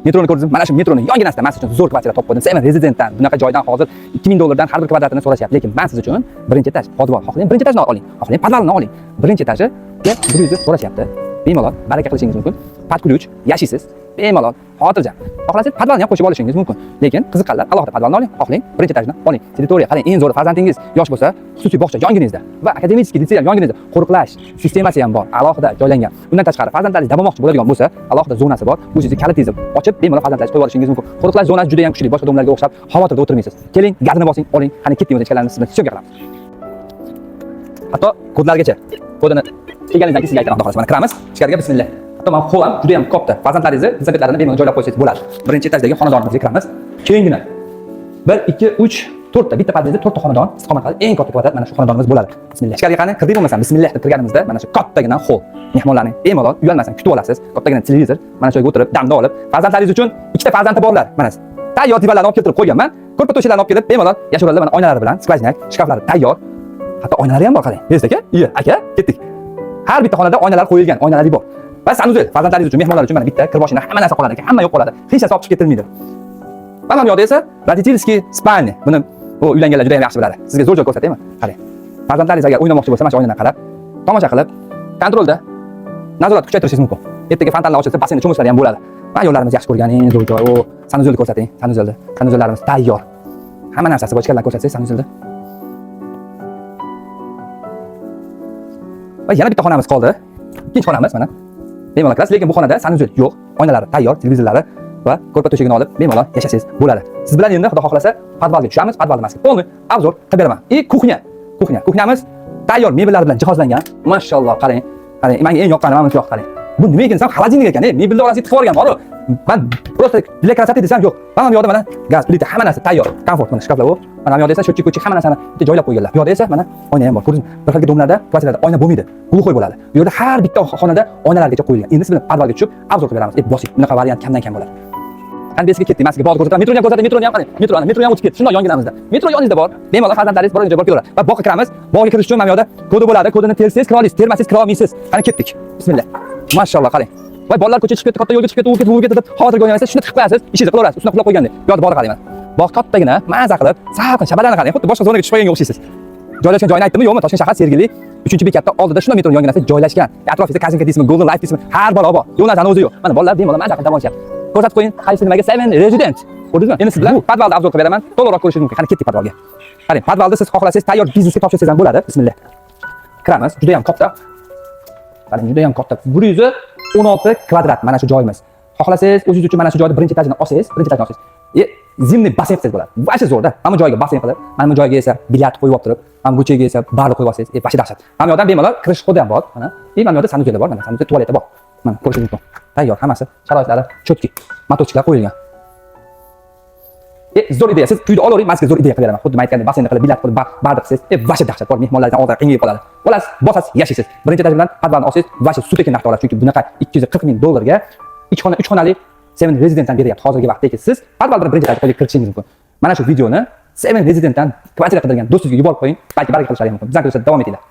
Metroni ko'rdingizmi? Mana shu metroni yonginasida men siz uchun zo'r kvartira topib qo'ydim. Seven Residentdan bunaqa joydan hozir $2000 dan har bir kvadratini so'rashyapti. Lekin men siz uchun birinchi etaj, podval, xohlang birinchi etajni oling, xohlang podvalni oling. Birinchi etajiga 100 so'rashyapti. Bemalol baraka qilishingiz mumkin. Под ключ yashaysiz. Bemalol, xotirjam. Xohlasangiz podvalni ham qo'shib olishingiz mumkin. Lekin qiziqqanlar alohida podvalni oling, xohlang birinchi etajni oling. Territoriya qarang, eng zo'ri farzandingiz yosh bo'lsa, xususiy bog'cha yonginizda va akademический litsey ham yonginizda, qo'riqlash sistemasi ham bor, alohida joylangan. Undan tashqari farzandlaringiz dam olmoqchi bo'ladigan bo'lsa, alohida zonasi bor. O'zingizni kalitingizni ochib, bemalol farzandlaringizni qo'yib olishingiz mumkin. Qo'riqlash zonasi juda ham kuchli, boshqa domlarga o'xshab xavotirda o'tirmaysiz. Keling, gazini bosing, oling, qani ketdik, o'z ichkarilarni siz bilan syomka qilamiz. Hatto kodlargacha. Kodini kelganingizdan keyin sizga aytaman, xudo xohlasa. Mana kiramiz, ichkariga bismillah. Hatto mana hol ham juda ham katta. Farzandlaringizni velosipedlarini bemalol joylab qo'ysangiz bo'ladi. Birinchi etajdagi xonadonimizga kiramiz. Keyingina 1 2 3 4 ta bitta podyezdda 4 ta xonadon istiqomat qiladi. Eng katta kvadrat mana shu xonadonimiz bo'ladi. Bismillah. Ichkariga qani kirdik bo'lmasam, bismillah deb kirganimizda mana shu kattagina hol. Mehmonlarni bemalol uyalmasdan kutib olasiz. Kattagina televizor, mana shu yerga o'tirib damda olib, farzandlaringiz uchun ikkita farzandi borlar. Mana tayyor divanlarni olib keltirib qo'yganman. Ko'rpa to'shaklarni olib kelib, bemalol yashaveradilar. Mana oynalari bilan, сквозняк, shkaflari tayyor. Hatto oynalari ham bor, qarang. Bersiz aka? Iya, aka, ketdik. Har bitta xonada oynalar qo'yilgan, oynalari bor. Va санузел farzandlaringiz uchun, mehmonlar uchun mana bitta kir boshina hamma narsa qoladi aka, hamma yo'q qoladi. Hech narsa olib chiqib ketilmaydi. Mana bu yoqda esa родительский спальня. Buni bu uylanganlar juda ham yaxshi biladi. Sizga zo'r joy ko'rsataymi? Qarang. Farzandlaringiz agar o'ynamoqchi bo'lsa, mana shu oynadan qarab, tomosha qilib, kontrolda nazorat kuchaytirishingiz mumkin. Ertaga fontanlar ochilsa, basseynda cho'milishlar ham bo'ladi. Va ayollarimiz yaxshi ko'rgan eng zo'r joy, o санузел ni ko'rsating, санузел ni. Санузел larimiz tayyor. Hamma narsasi bor, ichkaridan ko'rsatsangiz санузел ni. Va yana bitta xonamiz qoldi. Ikkinchi xonamiz mana. Bemalol kirasiz, lekin bu xonada санузел yo'q. Oynalari tayyor, televizorlari va ko'rpa to'shagini olib bemalol yashasangiz bo'ladi. Siz bilan endi xudo xohlasa podvalga tushamiz, podvalni maska полный обзор qilib beraman. И кухня. Кухня. Кухня miz tayyor mebellar bilan jihozlangan. Mashalloh, qarang. Qarang, menga eng yoqqani mana shu yoq, qarang. Bu nima ekan desam, холодильник ekan, mebelni orasiga tiqib yuborgan bor. Man просто для красоты desam yo'q. Mana bu yoqda mana gaz, plita, hamma narsa tayyor. Komfort, mana shkaflar u. Mana bu yoqda esa счётчик, hamma narsani bitta joylab qo'yganlar. Bu yoqda esa mana oyna ham bor. Ko'rdingizmi? Bir xil domlarda, kvartiralarda oyna bo'lmaydi. Глухой bo'ladi. Bu yerda har bitta xonada oynalargacha qo'yilgan. Endi siz bilan podvalga tushib, обзор qilib beramiz. Bosing. Bunaqa variant kamdan kam bo'ladi. Qani besiga ketdik. Men sizga bog'ni ko'rsataman. Metroni ham ko'rsataman, metroni ham qarang. Metro, ana metro ham o'tib ketdi. Shundoq yonginamizda. Metro yoningizda bor. Bemalol farzandlaringiz borgan joyga borib kelaveradi. Va bog'ga kiramiz. Bog'ga kirish uchun mana bu yoqda kodi bo'ladi. Kodini tersangiz kira olasiz, termasangiz kira olmaysiz. Qani ketdik. Bismillah. Mashalloh, qarang. Voy bolalar ko'chaga chiqib ketdi, katta yo'lga chiqib ketdi, u ketdi, bu ketdi deb xavotirga o'ynamaysiz. Shuni tiqib qo'yasiz, ishingizni qilaverasiz. Ustuna qulab qo'ygandek. Bu yoqda bog'ni qarang mana. Bog' kattagina, maza qilib, salqin shabalani qarang. Xuddi boshqa zonaga tushib qolganga o'xshaysiz. Joylashgan joyini aytdimmi, yo'qmi? Toshkent shahar Sergeli 3-bekatda oldida shunday metro yonginasida joylashgan. Atrofingizda Korzinka deysizmi, Golden Life deysizmi, har balo bor. Yo'l narsani o'zi yo'q. Mana bolalar bemalol maza qilib dam olishyapti. Ko'rsatib qo'ying, qaysi nimaga Seven Resident. Ko'rdingizmi? Endi siz bilan podvalni обзор qilib beraman. To'liqroq ko'rishingiz mumkin. Qani ketdik podvalga. Qarang, podvalda siz xohlasangiz tayyor biznesga topshirsangiz ham bo'ladi. Bismillah. Kiramiz, juda ham katta. Qarang, juda ham katta. 116 kvadrat mana shu joyimiz. Xohlasangiz o'zingiz uchun mana shu joyda birinchi etajini olsangiz, birinchi etajni olsangiz, зимний basseyn qilsangiz bo'ladi. Вообще zo'rda. Mana bu joyga basseyn qilib, mana bu joyga esa bilyard qo'yib olib turib, mana bu ko'chaga esa barni qo'yib olsangiz, вообще dahshat. Mana bu yoqdan bemalol kirish xodi ham bor, mana. И mana bu yoqda санузел bor, mana санузел tualeti bor. Mana ko'rishingiz mumkin. Tayyor, hammasi sharoitlari чёткий. Mototsikllar qo'yilgan. Zo'r ideya. Siz uyda olavering, men sizga zo'r ideya qilib beraman. Xuddi men aytgandek basseynni qilib, bilyard qilib, barda qilsangiz, вообще dahshat. Bor mehmonlardan oldida qiyinib qoladi. Olasiz, bosasiz, yashaysiz. Birinchi etaj bilan podvalni olsangiz, вообще sut ekan narxda olasiz. Chunki bunaqa $240 ming dollarga 2 xona, 3 xonali Seven Residentdan beryapti hozirgi vaqtda. Siz podval bilan birinchi etajga qo'lga kiritishingiz mumkin. Mana shu videoni Seven Residentdan kvartira qidirgan do'stingizga yuborib qo'ying, balki baraka qilishlari mumkin. Bizdan ko'rsatib davom etinglar.